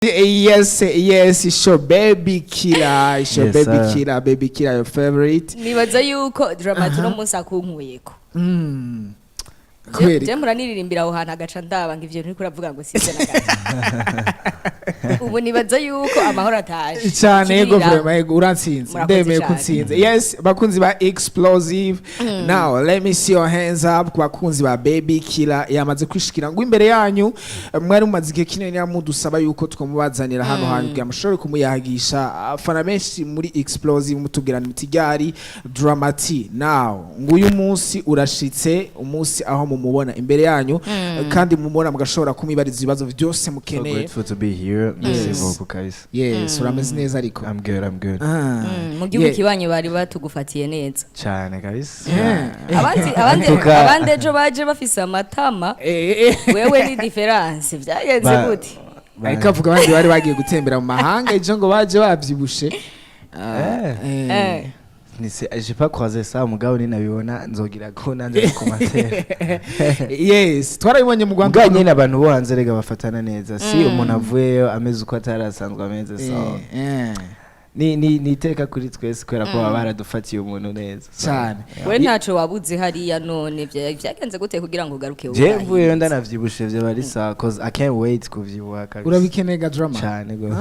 Yes, it's your baby killer, it's your Yes, baby sir. killer, baby killer, your favorite. Nibaza yuko Drama T uno munsi akunkuyeko. Kubera Je muraniririmbira aho hantu agaca ndaba ngo ivyo nturiko uravuga ngo sivyo na gato. Ubu nibaza yuko amahoro ataje. Cyane, yego. Kirira. Vraiment, yego, urantsinze. Murakoze Ndemeye ko cyane. utsinze. Yes, bakunzi ba Explosive, now let me see your hands up ku bakunzi ba Baby Killer yamaze kwishikira ngo imbere yanyu. Mwari mumaze igihe kinini mudusaba yuko twamubazanira hano hantu kugira mushobore kumuyagisha. Abafana benshi muri Explosive mutubwira muti ryari Drama T? Now nguyu munsi urashitse, umunsi aho mumubona imbere yanyu kandi mumubona mugashobora kumwibariza ibibazo byose So mukeneye. grateful to be here. Merci beaucoup, guys. Yes, urameze neza ariko? I'm good, I'm good. Mu gihugu kibanyi bari batugufatiye neza. Cyane kabisa. Abandi abandi ejo baje bafise amatama. Wewe ni différence, byagenze gute? Ariko avuga abandi bari bagiye gutembera mu mahanga ejo ngo baje bavyibushe. J'ai pas croisé ça, mugabo ninabibona nzogira ko nanje commentaire. Yes, twarabibonye mu Rwanda. Mugabo nyine abantu bo hanze rega bafatana neza, si umuntu avuyeyo ameze uko atari asanzwe ameze, so ni iteka kuri twese kubera ko baba baradufatiye umuntu neza. So, Cyane. We ntaco wabuze hariya, none vyagenze gute kugira ngo ugaruke? Je wubahirize? mvuyeyo ndanavyibushe, vyo bari sawa, 'cause I can't wait kuvyibuha kabisa. Urabikeneye ga, Drama? Cyane gose.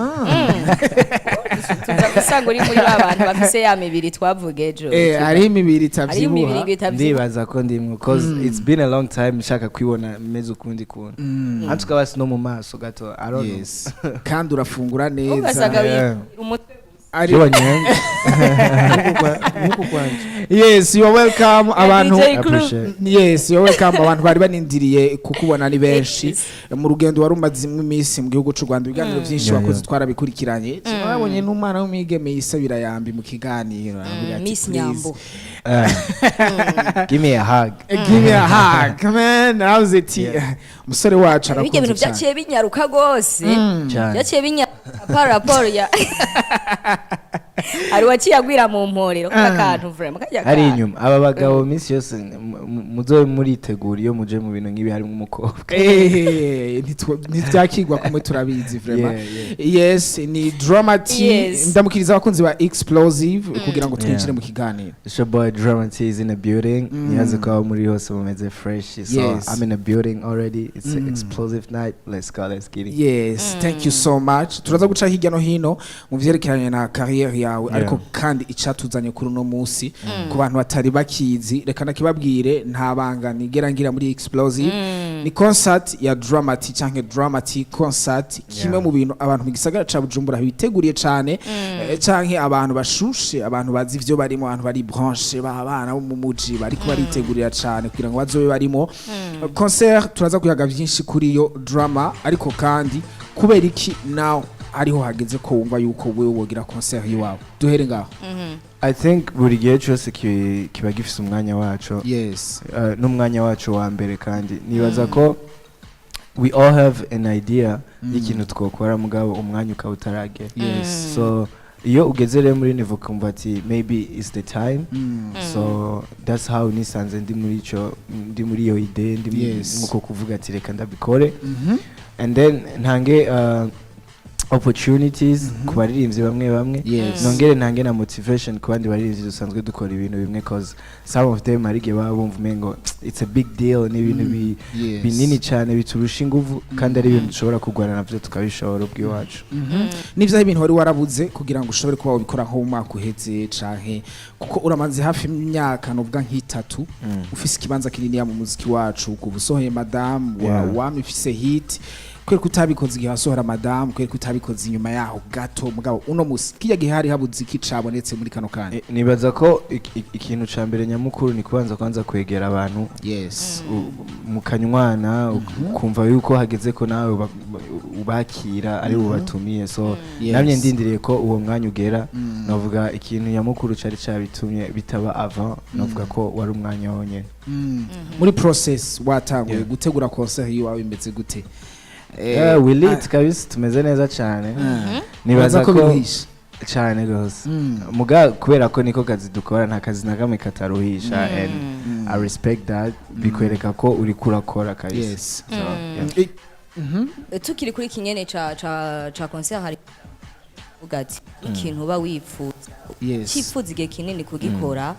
Tuza gusanga uri muri ba bantu bafise ya mibiri twavuga ejo. Hariho imibiri Hariho imibiri itavyibuha. ngo itavyibuha. Ndibaza ko ndimwo, 'cause it's been a long time nshaka kwibona meze ukundi kuntu, mm. Basi no mu maso gato, I don't know. Yes, kandi urafungura neza. Ugasanga umutwe. Byonyine nkuku kwanje. Yes, you are welcome, abantu. DJ Clue. Appreciate. Yes, you are welcome. Abantu bari banindiriye kukubona ni benshi. Mu rugendo wari umazemo iminsi mu gihugu cy'u Rwanda, ibiganiro byinshi wakoze twarabikurikiranye. Twabonye n'umwana w'umwigeme yisabira yambi mu kiganiro, aravuga ati, Miss "Please, Nyambo. Give me a hug. Give me a hug, man." Navuze ati umusore wacu Bijya arakunze bintu cyane. byaciye binyaruka rwose. Cyane. Byaciye binyaruka par rapport ya hari uwaciye agwira mu mporero k'akantu, vraiment kajya Hari kantu. inyuma aba bagabo minsi yose muzobe muritegura iyo muje mu bintu nk'ibi harimo umukobwa. Ntibyakigwa kumwe, turabizi vraiment. Yeah. Yes, ni Drama T. Ndamukiriza abakunzi ba Explosive kugira ngo twinjire mu kiganiro. It's your boy Drama T is in the building. Nihaze ko aho muri hose mumeze fresh. So I'm in the building already. It's an explosive night. Let's go, let's get it. Yes, thank you so much. Turaza guca hirya no hino mu vyerekeranye na carrière yawe, ariko kandi icatuzanye kuri uno munsi, ku bantu batari bakizi, reka nakibabwire, nta banga nigera ngira muri Explosive, ni concert ya Drama T canke Drama T concert, kimwe mu bintu abantu mu gisagara ca Bujumbura biteguriye cane, canke abantu bashushe, abantu bazi ivyo barimo, abantu bari branché, b'abana bo mu muji bariko baritegurira cane kugira ngo bazobe barimo concert. Turaza kuyaga vyinshi kuri iyo, Drama, ariko kandi kubera iki now ariho hageze ko wumva yuko wewe wogira concert iwawe? Duhere ngaho. I think buri gihe cyose kiba gifise umwanya waco. N'umwanya wacu wa mbere, kandi nibaza ko we all have an idea y'ikintu twokora, mugabo umwanya ukaba utaragera. So iyo ugeze rero muri niveau ukumva ati maybe it's the time, so that's how nisanze ndi muri ico, ndi muri iyo idée, ndi nkuko kuvuga ati reka ndabikore and then ntange opportunities ku baririmbyi bamwe bamwe, nongere ntange na motivation ku bandi baririmbyi dusanzwe dukora ibintu bimwe, 'cause some of them hari igihe baba bumva umengo it's a big deal, ni ibintu binini cyane biturusha inguvu, kandi ari ibintu dushobora kurwana navyo tukabishobora ubw'iwacu. N'ivyaho ibintu wari warabuze kugira ngo ushobore kuba wabikora nko mu mwaka uheze, canke kuko uramaze hafi imyaka novuga nk'itatu ufise ikibanza kininiya mu muziki wacu kuva usohoye Madamu wa wama ufise hit, kubera ko utabikoze igihe wasohora Madamu, kubera ko utabikoze inyuma yaho gato, mugabo uno musi kirya gihe hari habuze iki cabonetse muri kano kanya? Nibaza ko ikintu ca mbere nyamukuru ni kubanza kwanza kwegera abantu, mukanywana, ukumva yuko hageze ko nawe ubakira ari bubatumiye. So namye ndindiriye ko uwo mwanya ugera. Navuga ikintu nyamukuru cari cabitumye bitaba avant, navuga ko wari umwanya wonyene. Muri process watanguye gutegura concert yiwawe, imeze gute? Yeah, we lit kabisa, tumeze neza cyane. Nibaza Nibaza ko ko biruhisha. Cyane gose, muga kubera ko niko kazi dukora, nta kazi na kamwe kataruhisha, and I respect that. Bikwereka ko uriko urakora kabisa. So, yeah. Tukiri kuri kinyene ca concert, hari uvuga ati ikintu uba wifuza, cyifuza igihe kinini kugikora,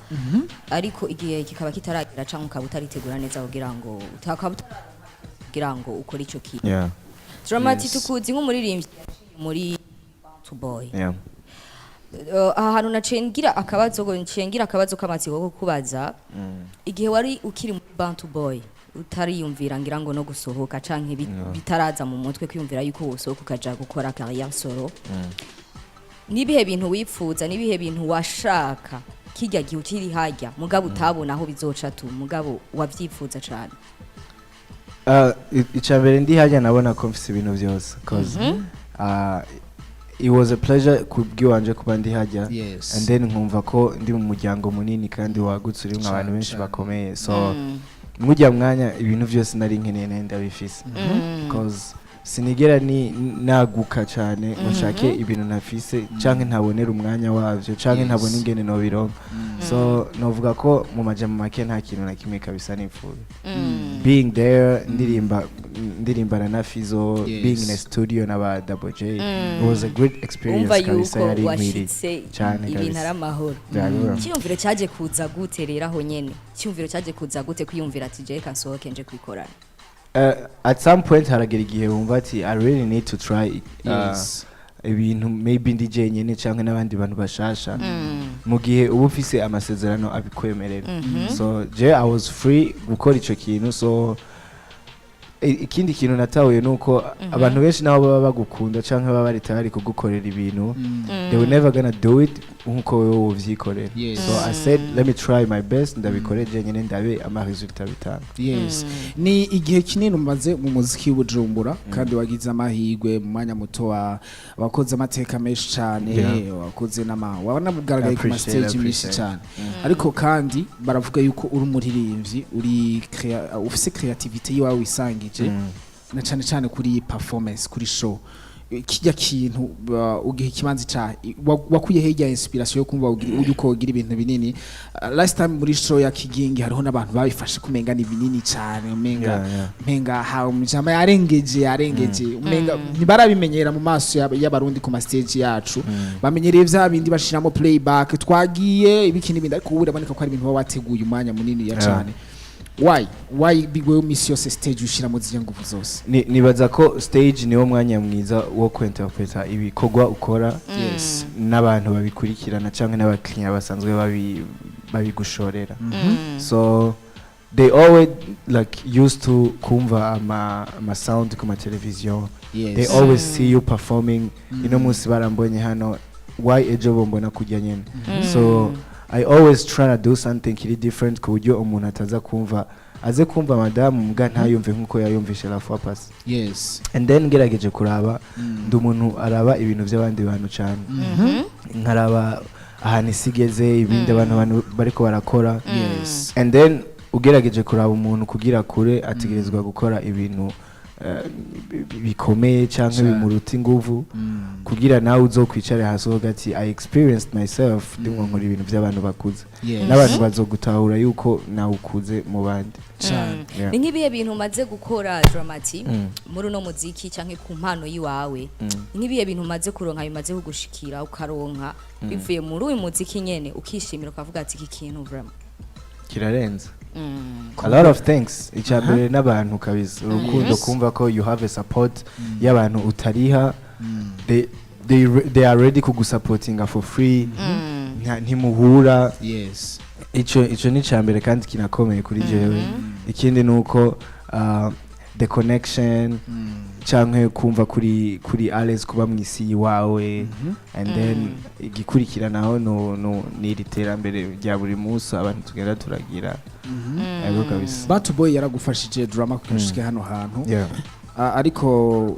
ariko igihe kikaba kitaragera, canke ukaba utaritegura neza kugira ngo utakaba kugira ngo ukore ico kintu. Drama T, tukuzi nk'umuririmbyi yaciye muri Bantu Boy. Aha hantu naciye ngira akabazo, nciye ngira akabazo k'amatsiko ko kubaza: igihe wari ukiri muri Bantu Boy, utariyumvira ngira ngo no gusohoka, canke bitaraza mu mutwe kwiyumvira yuko wosohoka ukaja gukora carrière solo, nibihe bintu wipfuza, nibihe bintu washaka kirya gihe ukiri harya, mugabo utabona aho bizoca tu, mugabo wavyifuza cane? Ica mbere, ndi hajya nabona ko mfise ibintu byose, cause it was a pleasure kubwiwanje kuba ndi hajya, and then nkumva ko ndi mu muryango munini kandi wagutse, urimwo abantu benshi bakomeye. So mujya mwanya ibintu byose nari nkeneye nari ndabifise, cause sinigera ni naguka cyane ngo nshake ibintu ntafise, canke ntabonera umwanya wavyo, canke ntabona ingene nobironka. So novuga ko mu majambo make nta kintu na kimwe kabisa nipfuza. Being there, ndirimba, ndirimbana na Fizo, being in a studio na ba Double J, it was a great experience Umva kabisa, yuko yari nkwiriye washitse cyane ibintu kabisa. ari amahoro. Byagura. Icyiyumviro cyaje kuza gute rero aho nyene? Icyiyumviro cyaje kuza gute kwiyumvira ati je reka nsohoke nje kwikorana? At some point haragera igihe wumva ati I really need to try ibintu, maybe ndi jenyene canke n'abandi bantu bashasha, mu gihe uba ufise amasezerano abikwemerera. So je I was free gukora ico kintu. So ikindi kintu natahuye nuko abantu benshi nabo baba bagukunda canke baba bari tayari kugukorera ibintu, they were never gonna do it nkuko wewe wovyikorera. So I said, let me try my best, ndabikore jenyene, ndabe ama résultats bitanga. Yes, ni igihe kinini umaze mu muziki w'Ubujumbura, kandi wagize amahirwe mu mwanya muto wakoze amateka menshi cyane, wakoze n'ama wanabugaragaye ku ma Appreciate, stage menshi appreciate. cyane. Ariko kandi baravuga yuko uri umuririmbyi uri ufise creativity yiwawe wisangije, na cyane cyane kuri performance, kuri show. Kijya kintu ugiha ikibanza ca wakuye hirya inspiration yo kumva yuko ugira ibintu binini. Last time muri show ya Kigingi hariho n'abantu babifashe kumenga ni binini cyane, umenga umenga ha umujama yarengeje, yarengeje, umenga ntibarabimenyera mu maso y'Abarundi ku ma stage yacu. Bamenyereye vya bindi bashiramo playback, twagiye ibiki n'ibindi, ariko ubu biraboneka ko ari ibintu baba bateguye umwanya munini ya cyane. Why bigwe misi yose stage ushiramo ziriya nguvu zose? Nibaza ko stage niwo mwanya mwiza wo kwinterpreta ibikorwa ukora n'abantu babikurikirana canke n'abakiriya basanzwe babigushorera. So they always like used to kumva ama sound ku ma television. They always see you performing. Ino munsi barambonye hano, why ejo bombona kujya nyene? So I always try to do something kiri different, ku buryo umuntu ataza kumva, aze kumva madamu mbwa ntayumve nkuko yayumvishe la fois passée. And then ngerageje kuraba, ndi umuntu araba ibintu by'abandi bantu cyane, nkaraba ahantu isi igeze, ibindi abantu bariko barakora. And then ugerageje kuraba, umuntu kugira kure ategerezwa gukora ibintu bikomeye canke bimuruta inguvu, kugira nawe uzokwicare hasi uvuga ati I experienced myself, ndimwo nkora ibintu by'abantu bakuze, n'abantu bazogutahura yuko nawe ukuze mu bandi. Cyane. Yeah. Ni nk'ibihe bintu umaze gukora, Drama T, muri uno muziki canke ku mpano yiwawe? Ni nk'ibihe bintu umaze kuronka, bimaze kugushikira, ukaronka bivuye muri uyu muziki nyene, ukishimira ukavuga ati iki kintu vraiment Kirarenze? A lot of things. Icya mbere n'abantu kabisa, urukundo, kumva ko you have a support y'abantu utariha, they are ready kugusupportinga for free. Ntimuhura. Ico ni icya mbere kandi kinakomeye kuri jewe. Ikindi ni uko the connection, canke kumva kuri Ales, kuba mu isi iwawe. And then igikurikira naho no ni iri terambere rya buri munsi abantu tugenda turagira. Yego kabisa. Bantu Boy yaragufashije, Drama, kugira ushike hano hantu. Ariko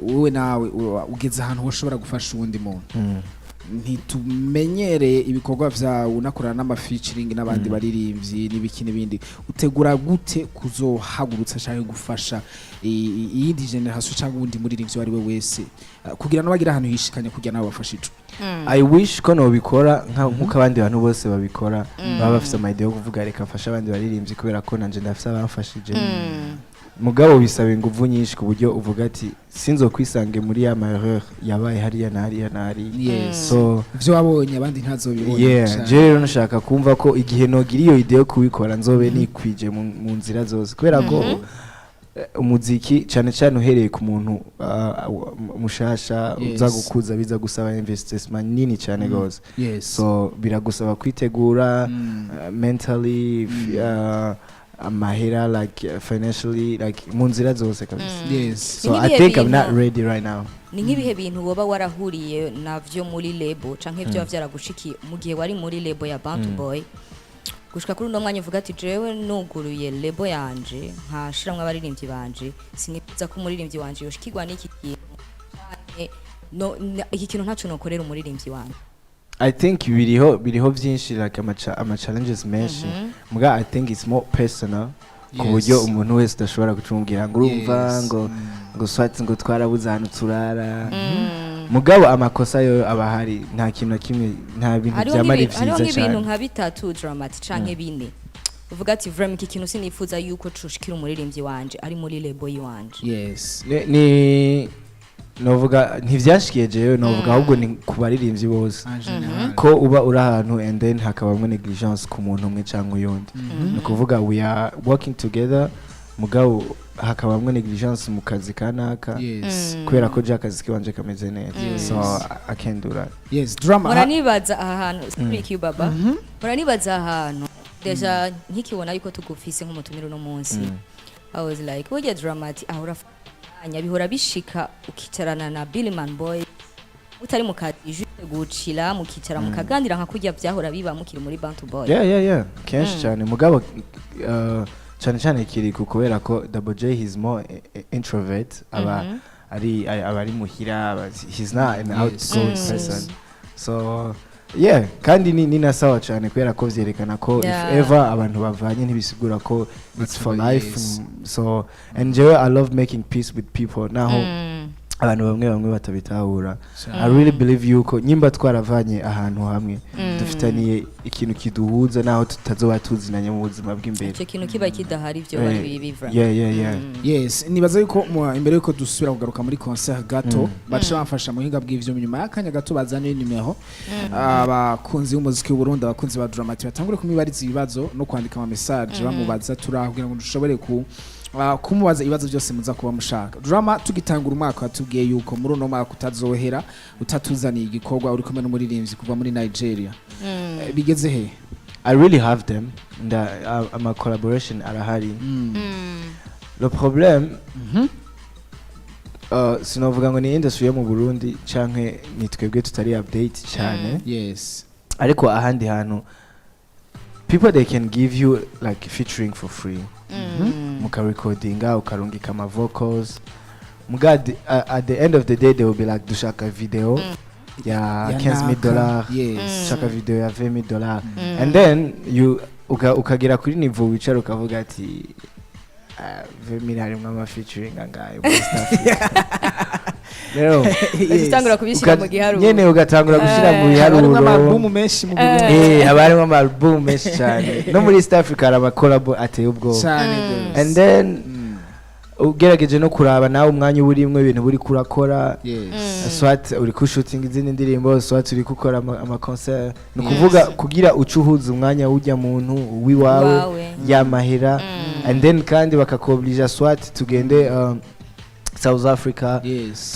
wowe nawe ugeze ahantu ushobora gufasha uwundi muntu. Ntitumenyereye ibikorwa vyawe unakorana n'ama featuring n'abandi baririmbyi n'ibiki n'ibindi. Utegura gute kuzohagurutsa cyangwa gufasha iyindi generation cyangwa uwundi muririmbyi uwo ari we wese, kugira ngo bagire ahantu hishikanye, kugira nabo bafashe ico? I wish ko nobikora nkuko abandi bantu bose babikora, baba bafise ama idea yo kuvuga reka mfashe abandi baririmbyi, kubera ko nanje ndafise abamfashije. Mugabo bisaba inguvu nyinshi ku buryo uvuga ati sinzokwisange muri ya ma erreur yabaye hariya na hariya na hariya. So ivyo wabonye abandi ntazobibona. Yeah. Cane. Je rero nashaka kumva ko igihe nogira iyo idée yo kubikora, nzobe nikwije mu nzira zose, kubera ko umuziki, cyane cyane uhereye ku muntu mushasha uza gukuza, biza gusaba investissement nini cyane gose. So biragusaba kwitegura mentally, amahera, like financially, like mu nzira zose kabisa. So Ni I nk'ibihe think I'm not ready right now. Ni nk'ibihe bintu woba warahuriye navyo muri label canke vyoba vyaragushikiye mu gihe wari muri label ya Bantu Boy, gushika kuri uno mwanya uvuga ati jewe nuguruye label yanje nkashiramwo abaririmbyi banje, sinifuza ko umuririmbyi wanje yoshikirwa n'iki kintu, canke no, iki kintu ntaco nokorera umuririmbyi wanje? I think biriho byinshi, like ama challenges menshi, muga I think it's more personal, ku buryo umuntu wese udashobora gucumubwira ngo urumva ngo ngo swat ngo twarabuze ahantu turara. Mugabo amakosa yo aba ahari, nta kintu na kimwe, nta bintu Hariho byama ari hariho vyiza nk'ibintu cyane. nka bitatu, Drama-T, canke bine, uvuga ati vraiment iki kintu sinifuza yuko coshikira umuririmbyi wanje ari muri label yiwanje. Ni novuga ntivyashikiye jewe, novuga ahubwo ni ku baririmbyi bose, En général. ko uba uri ahantu and then hakabamwo négligence ku muntu umwe cyangwa uyundi. Ni ukuvuga we are working together, mugabo hakabamwo négligence mu kazi kanaka, kubera ko je akazi kiwanje kameze neza. So I can't do that. Yes, Drama. Muranibaza aha hantu, speak you baba, muranibaza aha hantu déjà nkikibona yuko tugufise nk'umutumire uno munsi, I was like, burya Drama-T ahora afanya, bihora bishika ukicarana na Billman Boy utari mu kazi, juste gucira, mukicara mukaganira nka kurya byahora biba mukiri muri Bantu Boy? Yeah, kenshi cyane. Mugabo cyane cyane kiri ku kubera ko Double J, he's more introvert, aba ari aba ari muhira, he's not an outgoing person. So yeah, kandi ni na sawa cyane, kubera ko vyerekana ko if ever abantu bavanye, ntibisigura ko it's for life. So and jewe I love making peace with people, naho abantu bamwe bamwe batabitahura. I really believe yuko nyimba twaravanye ahantu hamwe, dufitaniye ikintu kiduhuza, naho tutazoba tuzinanye mu buzima bw'imbere. Icyo kintu kiba kidahari, ibyo bari bibi vraiment. Yeah. Yes, nibaza yuko imbere yuko dusubira kugaruka muri concert gato, baca bamfasha mu buhinga bw'ivyo, nyuma y'akanya gato bazane nimero, abakunzi b'umuziki w'u Burundi, abakunzi ba Drama-T batangure kumwibariza ibibazo no kwandika ama message bamubaza, turaho kugira ngo dushobore ku kumubaza ibibazo byose muza kuba mushaka. Drama, tugitangura umwaka watubwiye yuko muri uno mwaka utazohera utatuzaniye igikorwa uri kumwe n'umuririmbyi kuva muri Nigeria. Bigeze he? I really have them. Ama collaboration arahari. Le problème, sinovuga ngo ni industry yo mu Burundi canke ni twebwe tutari update cyane, ariko ahandi hantu people, they can give you like featuring for free, mukarecordinga, ukarungika ama vocals, muga at the end of the day they will be like, dushaka video ya Ya 15,000 naka. dollars, dushaka video ya $20,000, and then you ukagera kuri niveau wicara ukavuga ati 20,000 harimwo ama featuring angahe muri East Africa rero? Utangura kubishyira mu giharuro. Nyene ugatangura gushira mu Harimo biharuro. ama album menshi mu Burundi. Haba harimo ama album menshi cyane. No muri East Africa hari amakolabo ateye ubwoba. Cyane gose. And then ugerageje no kuraba nawe umwanya uba urimwo, ibintu buri kurakora, soit uri kushutinga izindi ndirimbo, soit uri gukora ama concert, ni ukuvuga kugira uce uhuza umwanya w'ujya muntu w'iwawe, Wawe. yamahera, and then kandi bakakoblija soit tugende South Africa.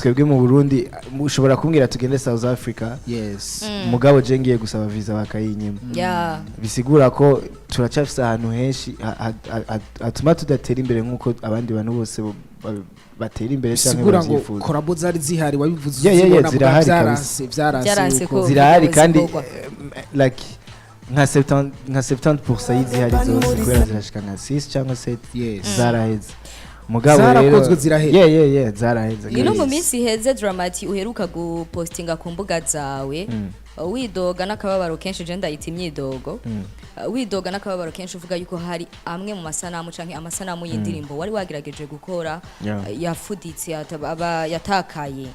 Twebwe mu Burundi ushobora kumbwira tugende South Africa, mugabo je ngiye gusaba visa bakayinyima. Bisigura ko turacyafise ahantu henshi hatuma tudatera imbere nk'uko abandi bantu bose batera imbere canke Bisigura ngo bavyifuza. collabo zari zihari, wabivuze Yeah, uzibona, zirahari. byaranse, byaranse Byaranse yuko- Zirahari video kandi zikorwa. Like nka 70% y'izihari zose, kubera zirashika nka 6 cyangwa 7, zaraheze. Mugabo rero Zarakozwe zirahera. Yeah, zaraheze. Ni no mu Kabisa. minsi iheze, Drama-T, uheruka gupostinga ku mbuga zawe widoga n'akababaro kenshi, je ndayita imyidogo, widoga n'akababaro kenshi uvuga yuko hari amwe mu masanamu canke amasanamu y'indirimbo wari wagerageje gukora yafuditse, yatakaye.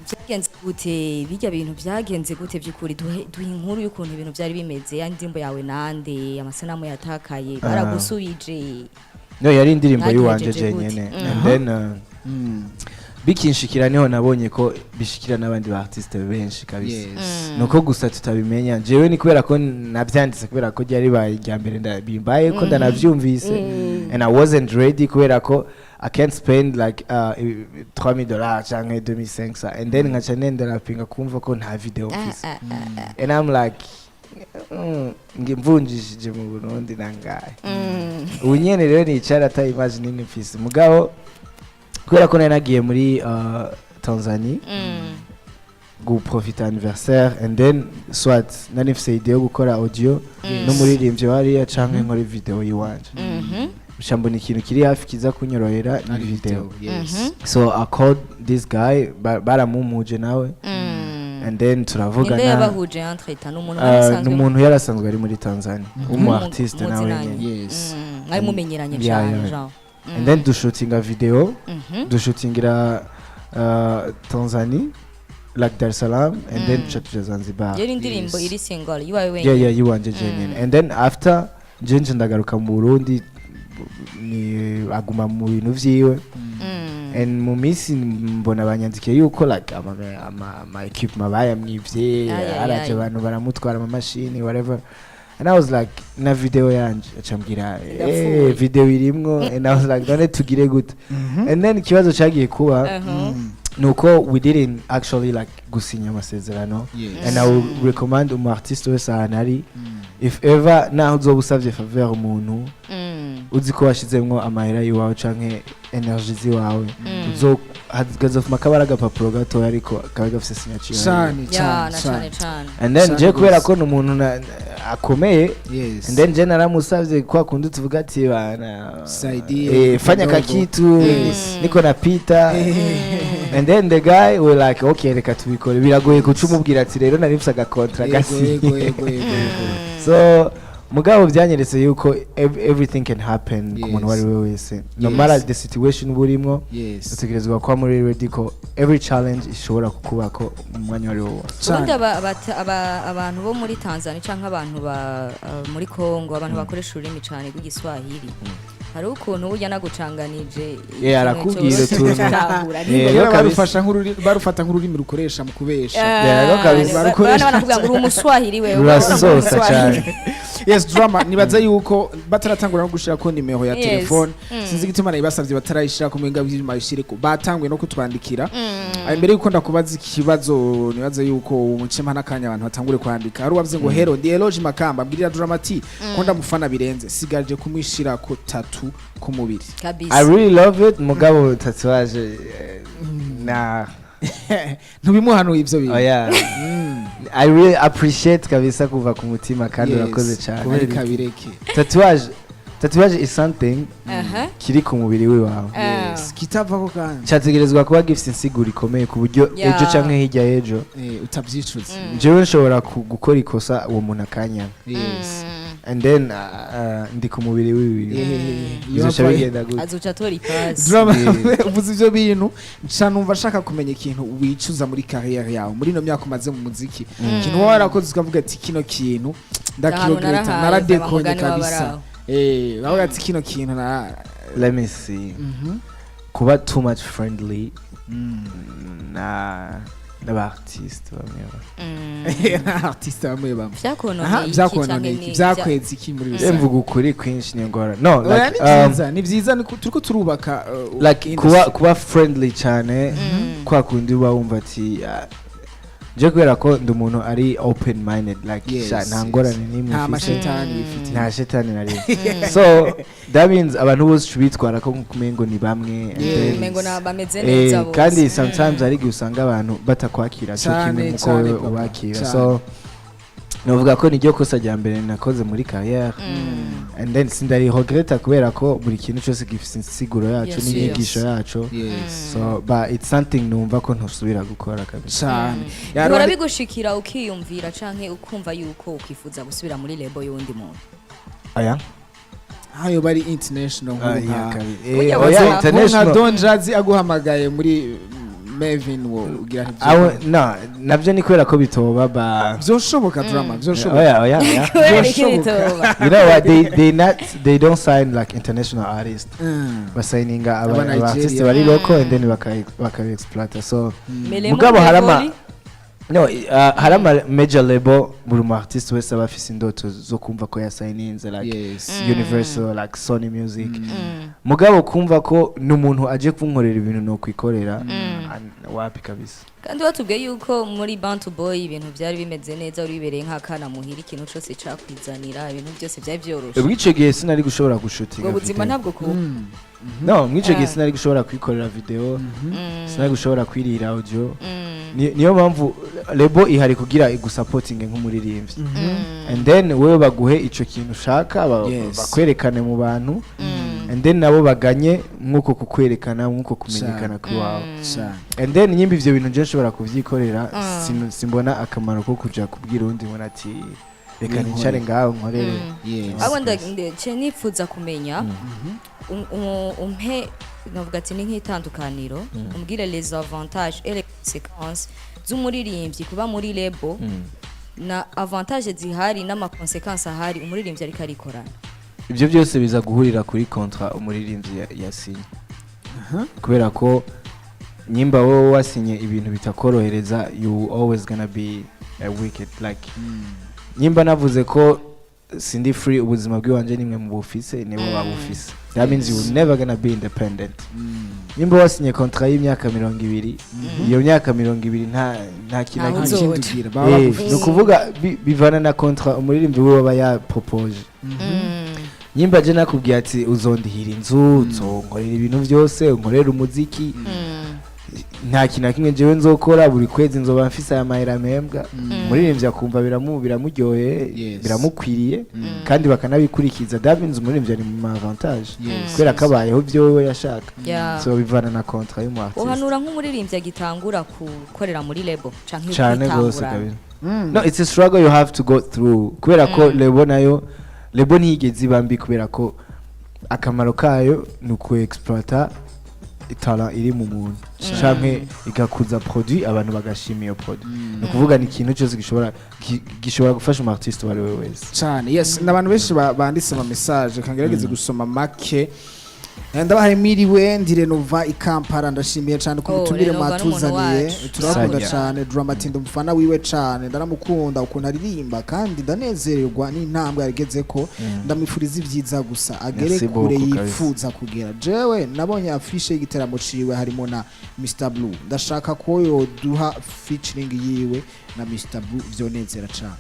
Byagenze gute bijya bintu? Byagenze gute by'ukuri? Duhe inkuru y'ukuntu ibintu byari bimeze. Ya ndirimbo yawe nande amasanamu yatakaye, baragusubije? No, yari indirimbo yiwanje Mwagihejeje gute? jenyene, and then bikinshikira niho nabonye ko bishikira n'abandi ba artiste benshi kabisa. Nuko gusa tutabimenya. Jewe ni kubera ko navyanditse, kubera ko ryari ribaye irya mbere ndabimbaye ko ndanavyumvise, and I wasn't ready kubera ko I can't spend like $3000 canke 2500 and then nkaca nenderapinga kumva ko nta video mfise. And I'm like, nge mvunjishije mu Burundi nangahe? Ubu nyene rero nicara ata image nini mfise, mugabo kubera ko nari nagiye muri Tanzanie guprofita anniversaire, and then soit nari mfise idée yo gukora audio n'umuririmbyi hariya canke nkore video yiwanje. Nca mbona ikintu kiri hafi kiza kunyorohera ni Ari video. video, yes. So I called this guy, baramumuje nawe, and then Ninde turavugana. yabahuje entre temps? Ni umuntu asanzwe? Ni umuntu yari asanzwe ari muri Tanzania, umu artiste nawe Muzinanye. nyene. Mwari mumenyeranye Yeah, cane? yeah. Genre. And then dushutinga video, dushutingira Tanzania, like Dar es Salaam, and then tuca tuja Zanzibar. Yari indirimbo iri single iwawe wenyine? Yeah, yiwanje jenyene. And then after nje ndagaruka mu Burundi, ni aguma mu bintu vyiwe, and mu minsi mbona banyandikiye yuko like ama equipment bayamwivye. Ay, ay, Araje, ay. abantu baramutwara amamashini, whatever, and I was like, na video yanje? Acambwira, Ndapfuye. Eh, video irimwo. And I was like, none tugire gute? And then ikibazo cagiye kuba nuko we didn't actually like gusinya amasezerano. And I would recommend umu artiste wese ahantu ari, if ever naho uzoba usavye faveur umuntu, uzi ko washizemwo amahera yiwawe canke energy ziwawe, uzo gazofuma kaba ari agapapuro gatoya ariko kaba gafise signature. Cane. Ya. Cane. Na cane cane. Cane. And then Cane je kubera gose. ko ni umuntu akomeye, and then je naramusavye kwa kundi tuvuga ati bana, Saidie, eh, fanya kidogo. kakitu, niko napita, and then the guy we like, okay, reka tubikore. Biragoye kuca umubwira ati rero nari mfise agakontra gasi. Yego yego yego yego So mugabo byanyeretse yuko everything can happen ku muntu uwo ari we wese, no matter the situation uba urimwo. Utegerezwa kuba muri ready ko every challenge ishobora kukubako mu mwanya uwo ari wo wose. Ubundi Cane. abantu bo muri Tanzania canke abantu ba muri Congo, abantu bakoresha ururimi cane rw'Igiswahili, hariho ukuntu burya nagucanganije Yeah, arakubwira utuntu. Gutahura. Yeah, Rero kabisa. barufata nk'ururimi rukoresha mu kubesha. Yeah, no kabisa. Barukoresha. Bana banakubwira ngo uri umuswahili wewe. Rurasosa cyane. Yes, Drama, nibaza yuko bataratangura no gushira ko nimero ya telefone, sinzi igituma nayibasavye batarayishira ko mwenga by'ima bayishireko, batanguye no kutwandikira. Imbere yuko ndakubaza ikibazo, nibaza yuko umucema n'akanya abantu batangure kwandika. Hari uwavuze ngo, "Hello, ndi Eloge Makamba, mbwirira Drama T ko ndamufana birenze, sigaje kumwishira ko tattoo ku mubiri." Kabisa. I really love it, mugabo tatouage na Ntubimuhanuye ivyo bintu? Oh yeah, I really appreciate kabisa kuva ku mutima kandi urakoze cyane. Ariko abireke. Tatouage is something kiri ku mubiri wiwawe. Yes, kitavako kandi. Cyategerezwa kuba gifite insiguro ikomeye ku buryo ejo canke hirya y'ejo Utavyicuza. jewe nshobora gukora ikosa, uwo muntu akanyanga, and then ndi ku mubiri wiwiwe, bizoca bigenda gute? Azoca atora ipasi. Drama, uvuze ivyo bintu nca numva ashaka kumenya ikintu wicuza muri carrière yawe, muri ino myaka umaze mu muziki, ikintu wowe warakoze ukavuga ati kino kintu ndakiregreta, narahaye, naradekonye umugani kabisa. w'abaraho. Bavuga ati kino kintu na Let me see. Kuba too much friendly na n'aba artiste bamwe bamwe. Artiste bamwe bamwe. Vyakononeye Aha, iki vyakononeye canke iki? ni Vyakweza iki muri Je rusange? mvuga ukuri kwinshi niyo ngora no Oya, like, ni vyiza, ni vyiza, turiko turubaka like industry. kuba friendly cyane kwa kundi uba wumva ati je kubera ko ndi umuntu ari open minded like sha, nta ngorane n'imwe Nta mfise. mashetani wifitiye. Nta shetani na rimwe, so that means abantu bose bitwara ko nkumengo ni bamwe, and then Umengo na bameze neza bose. Kandi sometimes hari igihe usanga abantu batakwakira cyo Cane, kimwe nkuko cane, wewe papa, ubakira. cane. So novuga ko niryo kosa rya mbere nakoze muri carrière, and then sindariregreta kubera ko buri kintu cyose gifise insiguro yaco n'inyigisho yaco. So but it's something numva ko ntusubira gukora kabisa. Cane. Bihora bigushikira ukiyumvira canke ukumva yuko ukifuza gusubira muri label y'uwundi muntu? Aya. Hayo bari international Ah, nk'ubu yeah, nka kabi. Burya Oya, nka international. Don Jazzy aguhamagaye muri Mavin wo ugira Aho no, navyo ni kubera ko bitoba ba Vyoshoboka, Drama, vyoshoboka. Oya, oya, oya. Kubera iki Byoshoboka. bitoba? You know what, they not, they don't sign like international artists. Basigninga Aba aba artists Nigeria. bari local and then baka exploit. So Melemo mugabo harama Levoli. no, hari ama major label buri mu artist wese aba afise indoto zo kumva ko yasigninze, like Universal, like Sony Music. Mugabo kumva ko n'umuntu aje kunkorera ibintu no kwikorera, wapi kabisa. Kandi watubwiye yuko muri Bantu Boy ibintu byari bimeze neza, uri bibereye nk'akana muhira, ikintu cyose cakwizanira, ibintu byose byari byoroshe. Ubwo gihe sinari gushobora gushutinga Ubwo buzima video. ntabwo ku No, mw'ico gihe Ah. sinari gushobora kwikorera video, sinari gushobora kwirira audio. Niyo mpamvu label ihari, kugira igusapotinge nk'umuririmbyi and then wewe baguhe ico kintu ushaka, bakwerekane mu bantu and then nabo baganye nk'uko kukwerekana, nk'uko kumenyekana kw'iwawe. And then nyimba ivyo bintu je nshobora kuvyikorera, simbona akamaro ko kuja kubwira uwundi muntu ati reka Ninkorere. nicare ngaho nkorere. Ahubwo nce nifuza kumenya, umpe, navuga ati ni nk'itandukaniro, umbwire les avantages et les conséquences z'umuririmbyi kuba muri label, na avantage zihari n'ama conséquences ahari umuririmbyi ariko arikorana. Ibyo byose biza guhurira kuri contrat umuririmbyi yasinye, kubera ko nyimba wowe wasinye ibintu bitakorohereza, you always gonna be a wicked. Like nyimba navuze ko sindi free, ubuzima bw'iwanje nimwe mu bufise, nibo babufise, that means you never gonna be independent. Nyimba wasinye contrat y'imyaka 20, iyo myaka 20 nta kintu Ntaho na Nta kimwe. uzoja. kindi ugira baba bagufise. Ni ukuvuga bivana na contrat umuririmbyi wiwe aba yapropoje. Nyimba je nakubwiye ati uzondihira inzu, uzonkorera ibintu byose, unkorera umuziki, nta kintu na kimwe jewe nzokora, buri kwezi nzoba mfise aya mahera mpembwa, umuririmbyi akumva biramuryoheye, biramukwiriye, kandi bakanabikurikiza, that means umuririmbyi ari mu avantage, kubera ko abayeho ibyo wewe yashaka. So bivana na contrat y'umu artiste. Uhanura nk'umuririmbyi agitangura gukorera muri label canke Cane gose. kwitangura? Kabisa. No, it's a struggle you have to go through, kubera ko label nayo, label ntiyigeze iba mbi, kubera ko akamaro kayo ni uku exploita talent iri mu muntu canke igakuza produit, abantu bagashima iyo produit. Ni ukuvuga ni ikintu cyose gishobora gufasha umu artiste uwo ari we wese. Cyane, yes. N'abantu benshi banditse ama message, kangerageze gusoma make. Ndabahaye mwiriwe, ndi Renova i Kampala, ndashimiye cyane ku Oh, mutumire Renova n'umuntu mwatuzaniye. wacu. Turabakunda Sajya. cyane. Drama T ndumufana wiwe cyane, ndaramukunda ukuntu aririmba kandi ndanezererwa n'intambwe yageze ko. Ndamwifuriza ibyiza gusa, agere Merci kure beaucoup, kabisa. yifuza kugera. Jewe nabonye affiche y'igiteramo ciwe harimo na Mr Blue, ndashaka ko yoduha featuring yiwe na Mr Blue, vyonezera cyane.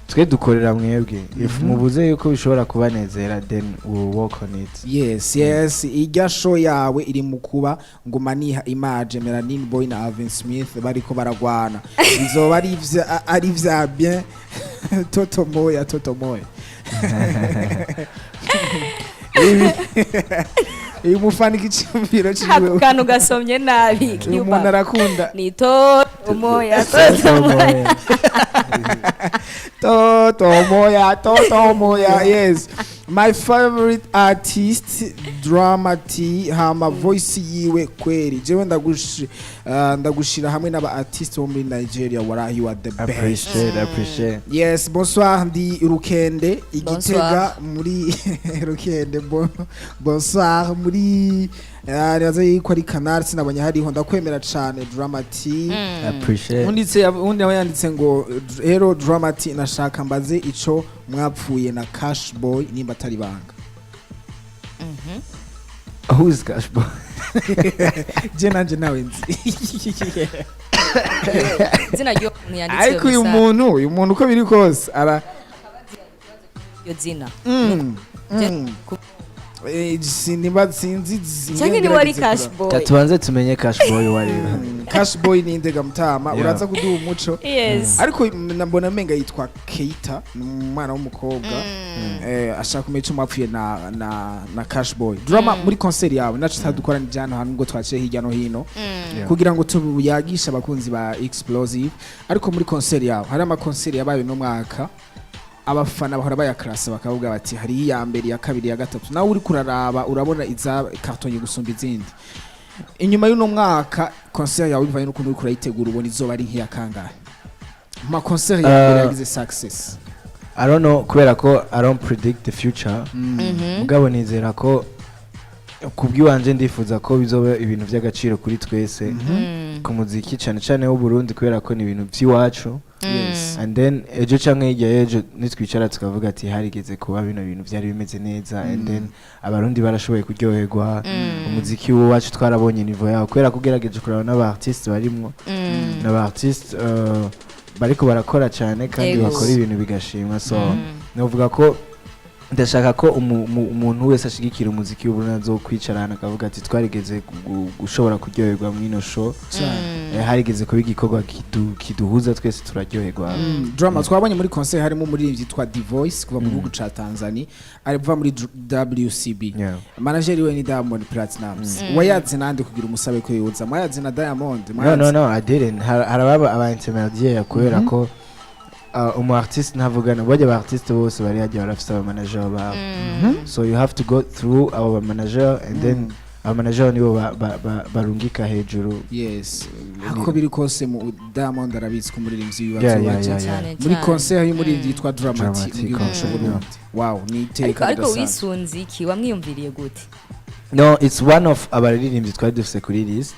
Twe dukorera mwebwe. If mubuze yuko bishobora kubanezera, then we will work on it. Yes, irya show yawe iri mu kuba nguma niha image Melanin Boy na Alvin Smith bariko baragwana, bizoba ari vya bien. Toto moya, toto moya. Uyu mufana igicumviro ciwe. Ako kantu gasomye nabi. Uyu muntu arakunda. Ni toto moya, toto moya. Toto moya, toto moya. Yes, my favorite artist Drama T, hama voice yiwe kweri jewe ndagushira hamwe n'aba artist bo muri Nigeria. Warahi, you are the best. Appreciate, appreciate. Yes, bonsoir, ndi Rukende igitega. Bonsoir. Muri Rukende, bonsoir muri nibaza yuko ari Canal, sinabonye hariho. Ndakwemera cane, Drama T. Appreciate. Undi nawe yanditse ngo rero Drama T, nashaka mbaze ico mwapfuye na Cash Boy, nimba atari banga. Who is Cash Boy? Je nanje nawe nzi. Izina ry'uwo muntu yanditse Ariko uyu iyo message. muntu, uyu muntu uko biri kose ara Iryo zina. Sinimba sinzi Canke niba ari ngerageze Cash kuraba. Boy. Tubanze tumenye Cash Boy uwo ari we. Cash Boy ni ndega mutama. Uraza kuduha umuco. Yes. Ariko mbona menga yitwa Keita, ni umwana w'umukobwa. Ashaka kumenya ico mwapfuye na Cash Boy. Drama, muri concert yawe naco tadukora ni jana hamwe ngo twaciye hirya no hino kugira ngo tuyagishe abakunzi ba Explosive, ariko muri concert yawe hari ama concert yabaye no mwaka, abafana bahora bayakarasa bakavuga bati hari iya mbere, iya kabiri, iya gatatu. Nawe uri kuraraba urabona iza carton gusumba izindi. Inyuma y'uno mwaka, concert yawe, bivanye n'ukuntu uriko urayitegura, ubona izoba ari nk'iya kangahe ma concert ya mbere yagize success? I don't know, kubera ko I don't predict the future. Mugabo nizera ko kubw'iwanje ndifuza ko bizoba ibintu by'agaciro kuri twese, ku muziki cyane cyane w'u Burundi, kubera ko ni ibintu by'iwacu. And then ejo canke hirya y'ejo nitwicara tukavuga ati harigeze kuba bino bintu, byari bimeze neza, and then Abarundi barashoboye kuryoherwa, umuziki w'iwacu twarabonye niveau yawo, kubera ko ugerageje kuraba n'aba artiste barimwo, n'aba artiste bariko barakora cyane kandi bakora ibintu bigashimwa. So novuga ko ndashaka ko umuntu wese ashigikira umuziki w'Uburundi azokwicara akavuga ati twarigeze gushobora kuryoherwa mw'ino show. Harigeze kuba igikorwa kiduhuza twese, turaryoherwa. Drama, twabonye muri concert harimo umuririmbyi yitwa D Voice kuva mu gihugu ca Tanzania, ari kuva muri WCB. Manager we ni Diamond Platnumz. Wayazi nande kugira umusabe ko yoza? Mwayazi na Diamond? No, no, no, I didn't. Harababa aba intermédiaire, kubera ko umu artiste ntavugana, bajya aba artiste bose bari hajya barafise aba manager babo, so you have to go through abo ba manager, and then aba manager nibo barungika hejuru. Yes, ako biri kose mu Diamond arabizi ko umuririmbyi wiwe azoba Cyane muri cyane. concert y'umuririmbyi yitwa Dramati Dramati, mu gihugu c'u Burundi. Wow, ni iteka Ariko ridasanzwe. wisunze iki? Wamwiyumviriye gute? No, it's one of abaririmbyi twari dufise kuri list.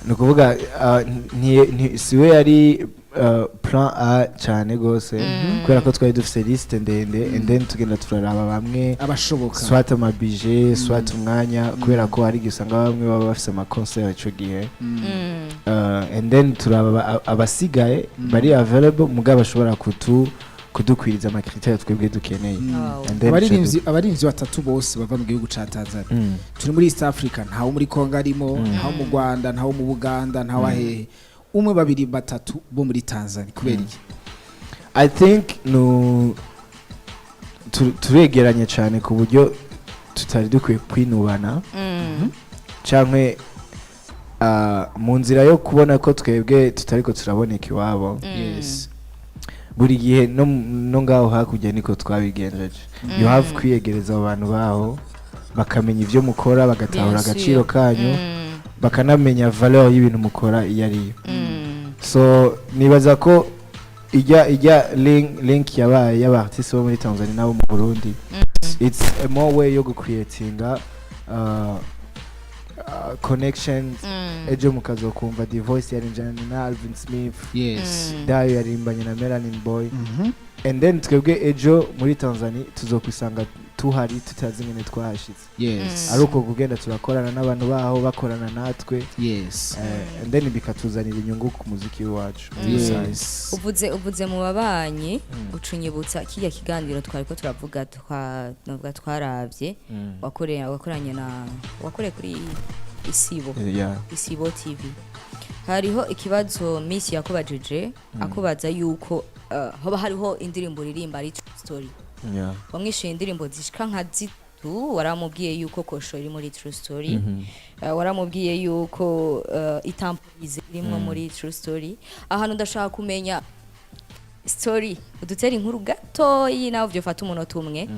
Ni ukuvuga siwe yari plan A cyane gose, kubera ko twari dufise liste ndende, and then tugenda turaraba bamwe, abashoboka, soit amabije, soit umwanya, kubera ko hari igihe usanga bamwe baba bafise ama concert ico gihe. And then turaba abasigaye bari available, mugabo bashobora kudukwiriza ama critères twebwe dukeneye. And then Abaririmbyi batatu bose bava mu gihugu ca Tanzania. Turi muri East Africa, ntawo muri Congo arimo, ntawo mu Rwanda, ntawo mu Buganda, ntawo ahehe. Umwe, babiri, batatu bo muri Tanzania, kubera iki? I think no turegeranye cyane ku buryo tutari dukwiye kwinubana, canke mu nzira yo kubona ko twebwe tutariko turaboneka iwabo. Buri gihe no ngaho hakurya niko twabigenjeje. You have kwiyegereza abo bantu baho, bakamenya ibyo mukora, bagatahura Bien sûr. agaciro kanyu, bakanamenya valeur y'ibintu mukora iyo ariyo. So nibaza ko ijya link yabaye y'aba artiste bo muri Tanzania n'abo mu Burundi, it's a more way yo gucreatinga connections. Ejo mukazokumva The Voice yarinjanye na Alvin Smith, Dayo yaririmbanye na Melanin Boy, and then twebwe ejo muri Tanzania tuzokwisanga tuhari tutazi ingene twahashitse, ari uko kugenda turakorana n'abantu baho, bakorana natwe, and then bikatuzanira inyungu ku muziki wacu muri rusange. Uvuze mu babanyi, ucunyibutsa kirya kiganiro twari ko turavuga, twa navuga twaravye, wakoreye wakoranye na wakoreye kuri Isibo, Isibo TV. Hariho ikibazo Miss yakubajije, akubaza yuko hoba hariho indirimbo uririmba ari true story. Wamwishuye indirimbo zishika nka zitatu. Waramubwiye yuko Kosho iri muri true story, waramubwiye yuko Itampurize irimwo muri true story. Ahantu ndashaka kumenya story, udutera inkuru gatoyi, nawe vyofata umunota umwe,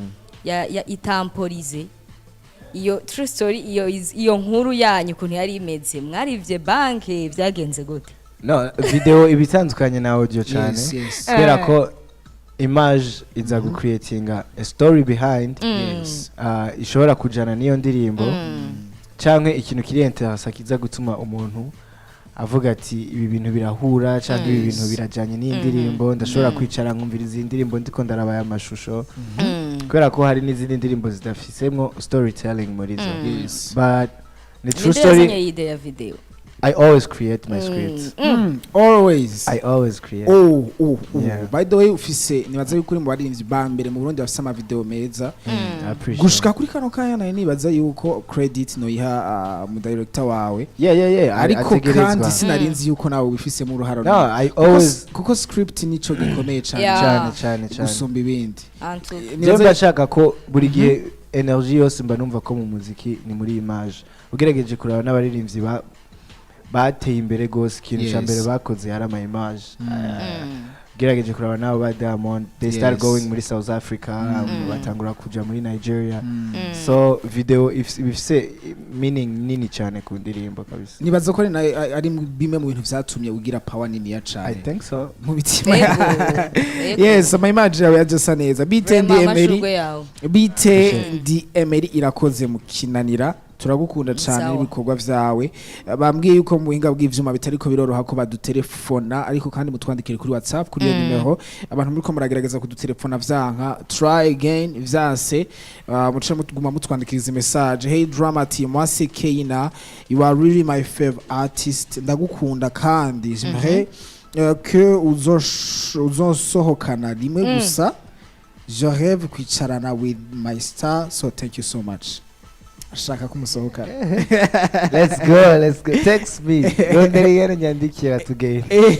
ya Itamporize, iyo true story, iyo nkuru yanyu ukuntu yari imeze, mwarivye banke, vyagenze gute? No, video iba itandukanye na audio cyane, kubera ko image iza gucreatinga a story behind, ishobora kujana n'iyo ndirimbo, canke ikintu kiri intéressant kiza gutuma umuntu avuga ati ibi bintu birahura, canke ibi bintu birajanye n'iyi ndirimbo, ndashobora kwicara nkumviriza iyi ndirimbo ndiko ndarabaye amashusho, kubera ko hari n'izindi ndirimbo zidafisemwo storytelling muri zo. But ni true Ninde yazanye story. iyi idée ya video? I always create my scripts. Always. I always create. Oh. Yeah. By the way, ufise, nibaza yuko uri mu baririmbyi ba mbere mu Burundi bafise ama video meza. I appreciate. Gushika kuri kano kanya nayo nibaza yuko credit noyiha mu director wawe. Yeah, Ariko ategerezwa. kandi sinarinzi yuko nawe wifisemo uruhara No, runini. I always Kuko script nico gikomeye cyane Yeah. cyane cyane cyane gusumba ibindi. Antu Jewe mba nshaka ko buri gihe energy yose mba numva ko mu muziki ni muri image. Ugerageje kuraba n'abaririmbyi bateye imbere gose, ikintu ca mbere bakoze hari ama image. Ugerageje kuraba nabo ba Diamond, they start going muri South Africa, batangura kuja muri Nigeria. So video ifise meaning nini cyane ku ndirimbo kabisa. Nibaza ko ari bimwe mu bintu vyatumye ugira power nini ya I cane think so. mu mitima. Ego. Yes, ama image yawe yaje asa neza. Bite, ndi Vraiment, Emery? amashurwe yawe. Bite, ndi Emery Irakoze mu Kinanira. Turagukunda cyane n'ibikorwa vyawe. Bambwiye yuko mu buhinga bw'ivyuma bitariko biroroha ko badutelefona, ariko kandi mutwandikire kuri WhatsApp kuri iyo nimero. Abantu muriko muragerageza kudutelefona vyanka, try again. Vyanse, muce muguma mutwandikiriza message. Hey Drama T, moi c'est Keina, you are really my favorite artist, ndagukunda kandi j'aimerais que uzosohokana rimwe gusa. Je rêve kwicarana with my star, so thank you so much. Ashaka kumusohokana. Let's go, let's go. Text me, rondera ingene nyandikira tugende.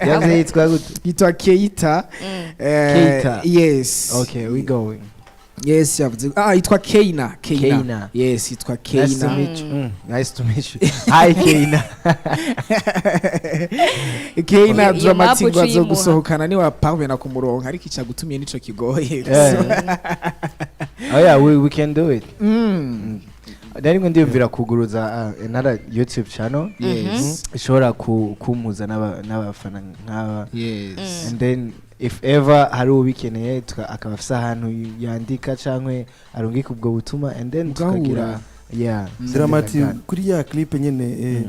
Yavuze yitwa gute? Yitwa Keita. Keita. Yes. Okay, we going. Yes, yavuze, ah, yitwa Keina, Keina. Keina. Yes, yitwa Nice to Keina. meet you. Nice to meet you. Hi Keina. Keina. Iyo Drama T map ngo uciyimuha. azogusohokana niwa parvena kumuronka, ariko icagutumye nico kigoye. Yeah. Oh yeah, we can do it. Nari ndiyumvira kuguruza another YouTube channel ishobora kumpuza n'abafana nk'aba, and then if ever hari ubikeneye, akaba afise ahantu yandika canke arungika ubwo butuma, and then Mugahura. tukagira, yeah. Drama T, something like that. Kuri ya clip nyene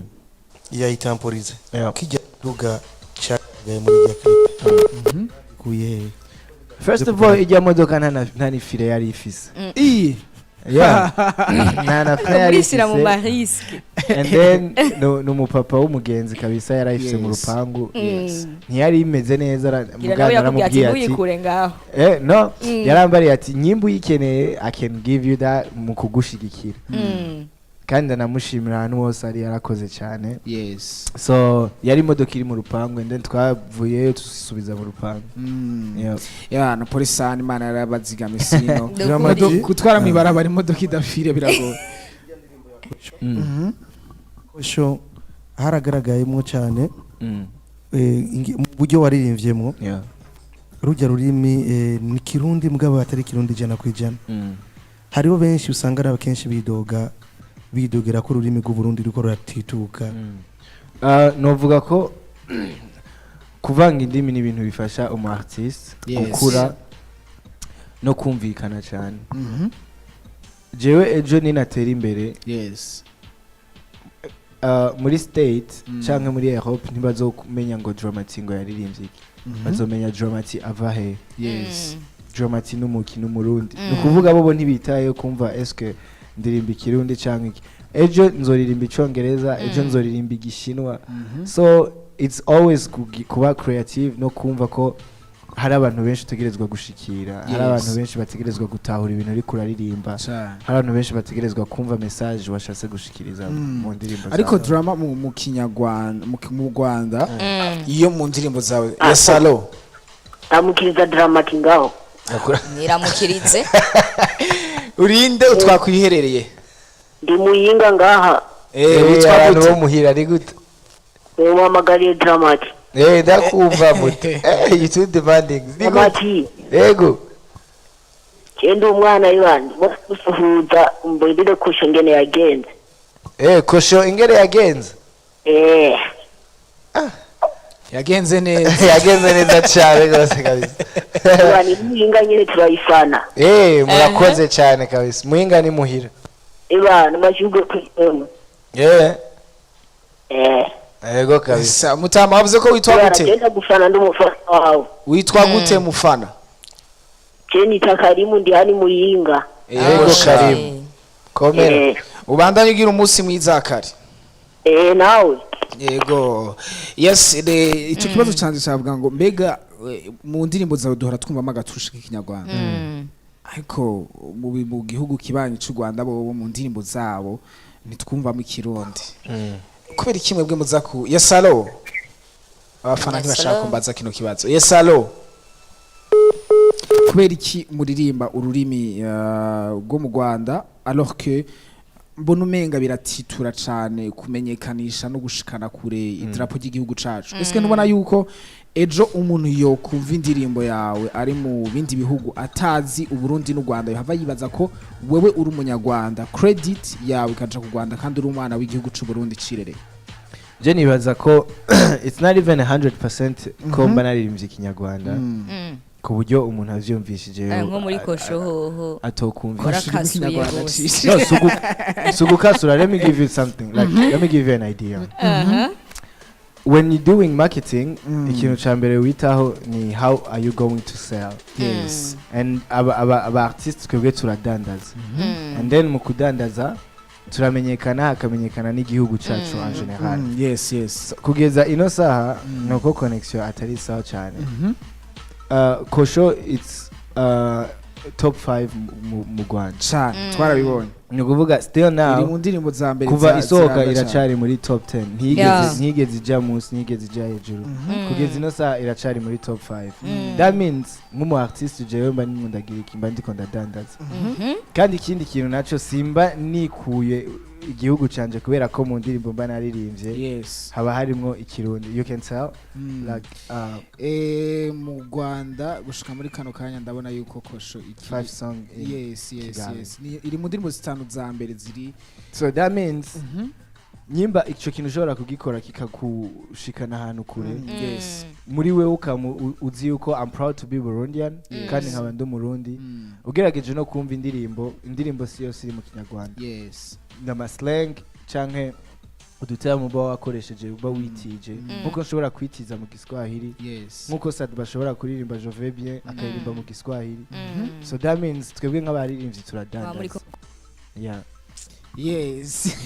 ya Itamporize, kijya duga cyagaye muri ya clip kuye he? First of all, ijya modoka nta n'ifire yari ifise. I Yeah, nta na frein yari Murishyira mu ifise. ma risques. And then no, n'umupapa w'umugenzi kabisa yarayifise mu rupangu. Ntiyari imeze neza, ngira muganga nawe yakubwiye ati aramubwiye ati ntuyikure ngaho. No, yarambariye ati nyimba uyikeneye, I can give you that mu kugushigikira. Kandi ndanamushimira ahantu hose ari, yarakoze cyane. So yari imodoka iri mu rupangu, and then twavuyeyo tusubiza mu rupangu. Yeah. Ya na polisani, Imana yarabazigama isino. Drama T. Gutwara mw'ibarabara imodoka idafire biragoye. Kosho haragaragayemo cyane mu buryo waririmvyemo. Rujya rurimi ni Kirundi, mugabo atari Kirundi 100%. Hariho benshi usanga ari akenshi bidoga, bidogera ko ururimi rw'Uburundi ruriko ruratituka. Novuga ko kuvanga indimi ni ibintu bifasha umu artiste gukura no kumvikana cyane. Jewe ejo ninatera imbere muri State canke muri Europe, ntibazomenya ngo Drama T ngo yaririmbye iki, bazomenya Drama T ava he. Drama T n'umuki n'Umurundi, ni ukuvuga bobo ntibitayeho kumva eske ndirimba Ikirundi canke iki. Ejo nzoririmba Icongereza, ejo nzoririmba Igishinwa. So it's always kuba creative no kumva ko hari abantu benshi utegerezwa gushikira, hari abantu benshi bategerezwa gutahura ibintu uriko uraririmba, hari abantu benshi bategerezwa kumva message washatse gushikiriza mu ndirimbo Ariko zawe. Drama mu Kinyarwanda, mu Rwanda, iyo mu ndirimbo zawe ya salo. Ndamukiriza Drama T ngaho. Niramukiritse. Urinde utwakwiherereye? Ndi Muyinga ngaha. Witwa Abantu gute? bo muhira ni gute? Muhamagariye Drama T. Ndakumva muto. You too demanding. Ni gute? Drama T. Yego. Genda umwana w'ibandi gusuhuza mbwire kusho ngene yagenze. Kosho ingere yagenze. Yagenze neza. Yagenze neza cyane rwose kabisa. Ibani Muyinga nyine turayifana. Murakoze cyane kabisa. Muhinga ni muhira. Ibana amashurwe kw'isema. Yego kabisa. Sa mutama, wavuze ko witwa Ibana gute? genda gufana, ndi umufana wawe. Witwa gute mufana? Je nita Karimu, ndi hani Muyinga. Yego. Sha. Karimu. Komera. Ubandanye ugira umunsi mwiza kare. Nawe. Yego, yes. Icyo kibazo canje cyavuga ngo mbega mu ndirimbo zawe duhora twumvamo agatusha k'Ikinyarwanda, ariko mu gihugu kibanyi cy'u Rwanda bo mu ndirimbo zabo ntitwumvamo Ikirundi. Kubera iki mwebwe muza ku? Yes, allo, abafana Yes, ntibashaka hello. kumbaza kino kibazo. Yes, allo, kubera iki muririmba ururimi rwo mu Rwanda, alors que mbona umenga biratitura cane kumenyekanisha no gushikana kure idarapo ry'igihugu cacu? Eske ntubona yuko Ejo umuntu yokumva indirimbo yawe ari mu bindi bihugu, atazi Uburundi n'u Rwanda, yohava yibaza ko wewe uri Umunyarwanda, credit yawe ikaja ku Rwanda, kandi uri umwana w'igihugu c'u Burundi cirereye. Je nibaza ko it's not even 100% ko mba naririmbye Ikinyarwanda ku buryo umuntu avyumvishije Nko muri Kosho hoho atokumva. Warakasuye Ikinyarwanda gose. cishe. No, sugukasura. Let me give you something, like, let me give you an idea. When you're doing marketing, ikintu ca mbere witaho ni how are you going to sell. And aba artistes, twebwe turadandaza, and then mu kudandaza turamenyekana, hakamenyekana n'igihugu cacu en général. So, kugeza ino saha, nuko connection atari sawa cyane. Kosho, it's top 5 mu Rwanda. Cane, twarabibonye. Ni ukuvuga still Iri now, mu ndirimbo za mbere kuva isohoka, ziramba cane. iracari muri top 10. Ntiyigeze ntiyigeze ija munsi, ntiyigeze ija hejuru. Kugeza ino saha iracari muri top 5. That means nk'umu artiste, jewe mba ndagira iki? Mba ndiko ndadandaza. Kandi ikindi kintu naco, simba nikuye igihugu canje, kubera ko mu ndirimbo mba naririmbye haba harimwo Ikirundi, you can tell, like Mu Rwanda gushika muri kano kanya, ndabona yuko Kosho iki five song in Kigali. Yes, iri mu ndirimbo zitanu za mbere ziri. So that means nyimba ico kintu ushobora kugikora kikagushikana ahantu kure, muri wewe ukamu uzi yuko I'm proud to be Burundian, kandi nkaba ndi Umurundi. Ugerageje no kumva indirimbo, indirimbo si yose iri mu Kinyarwanda, n'ama slang canke uduteramu uba wakoresheje, uba witije, nkuko nshobora kwitiza mu Giswahili, nkuko Sat bashobora kuririmba "Je vais bien", akaririmba mu Giswahili. So that means twebwe nk'abaririmbyi Muba muri turadandaza, yeah. Yes,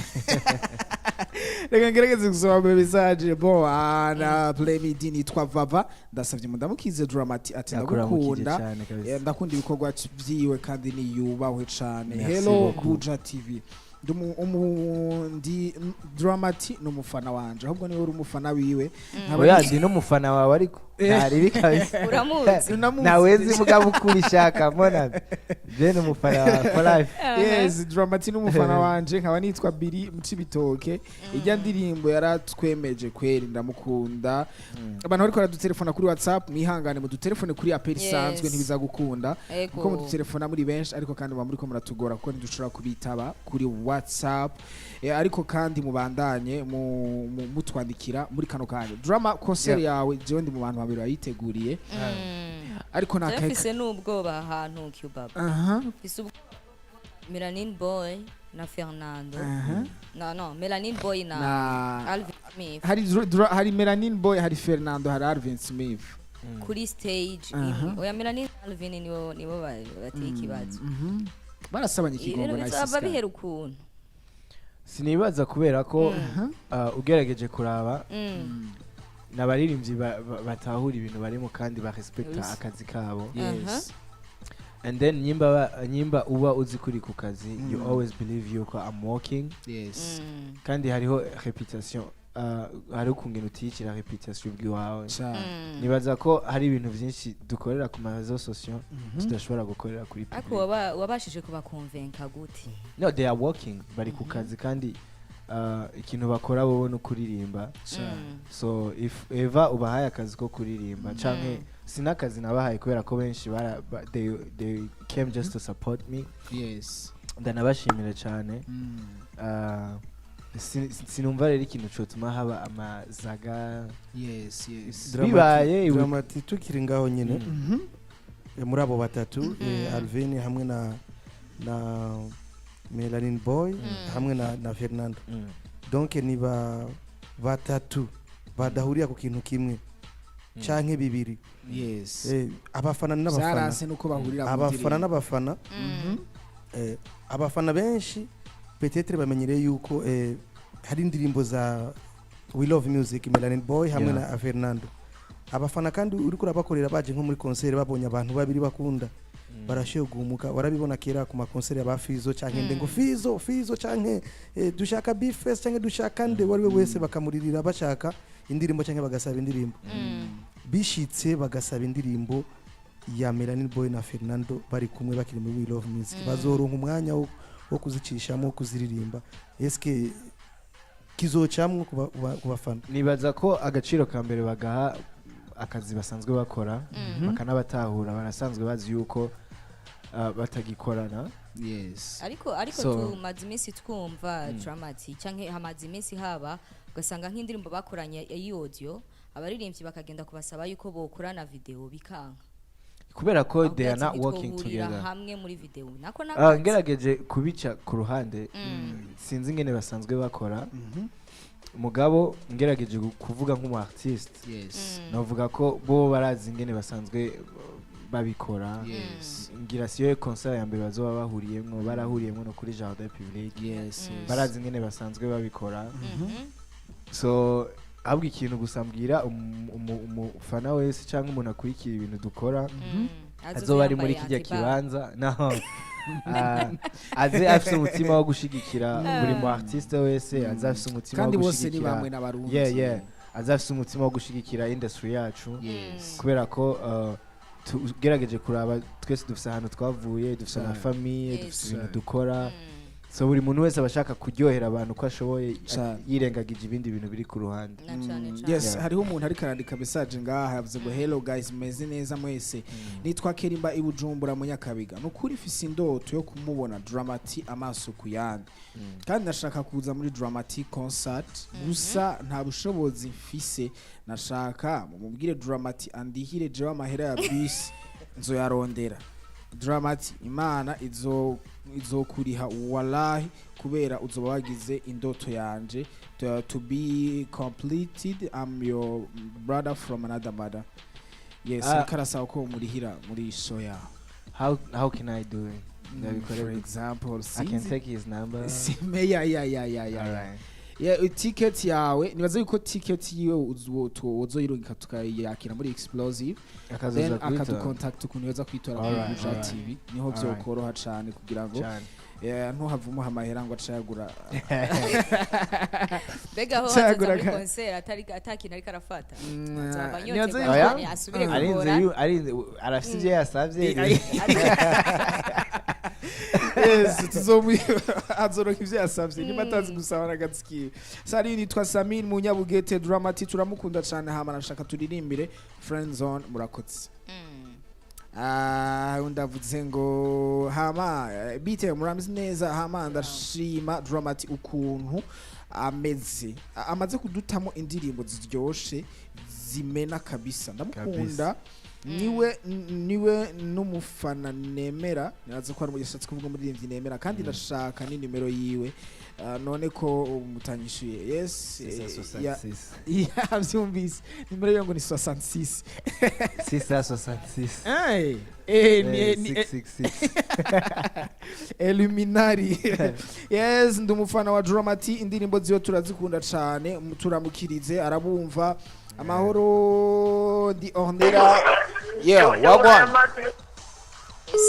reka ngerageze gusoma mu message. Bon, ana play me di nitwa Vava, ndasavye mudamukize Dramati ati Yakuramukije ndagukunda. cyane kabisa. Ndakunda ibikorwa vyiwe kandi niyubahwe cane. Merci Hello beaucoup. Buja TV, ndi Dramati ni umufana wanje, ahubwo niwe uri umufana wiwe. Oya, ndi n'umufana wawe, ariko ntaribi kabisa. Uramuzi? Unamuzi. Nawezi mugabo ukubishaka mbona je ni umufana wawe for life. Yes, Dramati n'umufana wanje, nkaba nitwa Biri mu Cibitoke. Ijya ndirimbo yaratwemeje kweri, ndamukunda. Abantu bariko baradutelefona kuri WhatsApp, mwihangane mudutelefone kuri appel isanzwe, ntibizagukunda kuko mudutelefona muri benshi, ariko kandi muba muriko muratugora kuko ntidushobora kubitaba kuri WhatsApp. Ariko kandi mubandanye mutwandikira muri kano kanya. Drama, concert yawe, jewe ndi mu bantu babiri bayiteguriye, ariko nakahe Mfise n'ubwoba ahantu Cubaba. Mfise ubwoba Melanin Boy na Fernando. No, Melanin Boy na, na Alvin Smith. Hari Melanin Boy, hari Fernando, hari Alvin Smith. Kuri stage imwe. Oya, Melanin na Alvin nibo bateye ikibazo. Barasabanye ikigongo Ibintu na bizaba Siska. bihera ukuntu. Sinibaza, kubera ko ugerageje kuraba, n'abaririmbyi batahura ibintu barimo kandi barespekta akazi kabo. And then nyimba uba uzi kuri ku kazi, you always believe yuko I'm working. Kandi hariho reputation, hariho ukungene utiyicira reputation bw'iwawe. Cane. Nibaza ko hari ibintu byinshi dukorera ku ma réseaux sociaux tudashobora gukorera kuri Ariko public. Wabashije kubakonvenka gute? No, they are working, bari ku kazi, kandi ikintu bakora bobo no kuririmba. So if eva ubahaye akazi ko kuririmba, canke sinakazi nabahaye, kubera ko benshi they came just to support me. Ndanabashimira cyane. Sinumva rero ikintu cotuma haba amazaga. Bibaye Dramati, tukiri ngaho nyine, muri abo batatu, Alvin hamwe na Melanin Boy hamwe na Fernando, donc ni ba batatu badahurira ku kintu kimwe canke bibiri. Abafana n'abafana Vyaranse nuko bahurira mu abafana ndirimbo. n'abafana, abafana benshi peut-être bamenyereye yuko hari indirimbo za We Love Music, Melanin Boy hamwe na Fernando. Abafana kandi uriko urabakorera, baje nko muri concert, babonye abantu babiri bakunda, barashoboye guhumuka. Warabibona kera ku ma concert ya Fizo canke nde, ngo Fizo, Fizo, canke dushaka Bface, canke dushaka nde wari we wese, bakamuririra bashaka indirimbo canke bagasaba indirimbo. Bishitse bagasaba indirimbo ya Melanin Boy na Fernando bari kumwe, bakiri muri We Love Music, bazoronka umwanya wo kuzicishamo, wo kuziririmba? Eske kizocamwo ku bafana? Nibaza ko agaciro ka mbere bagaha akazi basanzwe bakora, bakanabatahura, barasanzwe bazi yuko batagikorana. Ariko tumaze iminsi twumva Drama-T, canke hamaze iminsi haba ugasanga nk'indirimbo bakoranye y'audio, abaririmbyi bakagenda kubasaba yuko bokorana video, bikanka. Kubera ko Ahubwo they are ati not working ntitwohurira together. hamwe muri video nako nakazi. Ngerageje kubica ku ruhande, sinzi ingene basanzwe bakora, mugabo ngerageje kuvuga nk'umu artiste, novuga ko bo barazi ingene basanzwe babikora. Ngira siyo concert ya mbere bazoba bahuriyemwo, barahuriyemwo no kuri Jardin Public. Barazi ingene basanzwe babikora. So ahubwo ikintu gusa mbwira umufana wese cyangwa umuntu akurikira ibintu dukora, azoba ari muri kijya kibanza naho, aze afise umutima wo gushigikira buri mu artiste wese, aze afise umutima wo Kandi bose ni gushigikira bamwe n'Abarundi. Yeah, aze afise umutima wo gushigikira industry yacu, kubera ko tugerageje kuraba, twese dufise ahantu twavuye, dufise amafamille, dufise ibintu dukora. So buri muntu wese aba ashaka kuryohera abantu uko ashoboye, yirengagije ibindi bintu biri ku ruhande. Na cane cane. Yes. Hariho umuntu ariko arandika message ngaha, yavuze ngo: "Hello guys, meze neza mwese? Nitwa Kerimba i Bujumbura mu Nyakabiga. Nukuri mfise indoto yo kumubona Drama-T amaso ku yandi, kandi ndashaka kuza muri Drama-T concert, gusa nta bushobozi mfise. Nashaka mumubwire Drama-T andihire jewe amahera ya bus, nzoyarondera. Drama-T, Imana izokuriha wallahi, kubera uzoba wagize indoto yanje to be completed. I'm your brother from another mother." Yes. Ariko arasaba ko murihira muri show yawe. How can I do it? Ndabikora For gute? example, I can sinzi. take his number. Sime ya. Alright. Yeah, ticket yawe, nibaza yuko ticket yiwe uzoyirungika tukayakira muri Explosive, then Akazoza kwitora. Akaducontact ukuntu yoza kwitora kuri Buja TV, niho vyokoroha cane kugira ngo Cane. Ntuhave umuha amahera ngo acayagura. Mbega aho Cagura hazoza muri concert atari atakintu ariko arafata, azova nibaza anyoterwa yuko- cyane, asubire Arinze kugora. arinze arafise ivyo yasavye. Yes, tuzomu azoroka ivyo yasavye niba atazi gusaba n'agatsikiwe. Sari nitwa Samir Munyabugete. Drama-T turamukunda cane, hama nashaka turirimbire Friend Zone. Murakoze. Ah, ndavuze ngo hama bite, murameze neza? Hama ndashima Drama-T ukuntu ameze, amaze kudutamo indirimbo ziryoshe zimena kabisa. Ndamukunda, niwe n'umufana nemera. Nibaza ko ari yashatse kuvuga umuririmbyi nemera, kandi ndashaka ni nimero yiwe. Ah, none ko mutanyishuye? Yes, yavyumvise, nimero yiwe ngo ni 66. 666. Hey, ni 666. Illuminati. Yes, ndi umufana wa Drama-T, indirimbo ziwe turazikunda cane, turamukirize arabumva. Amahoro, ndi Ornera. Yeah, wagwan?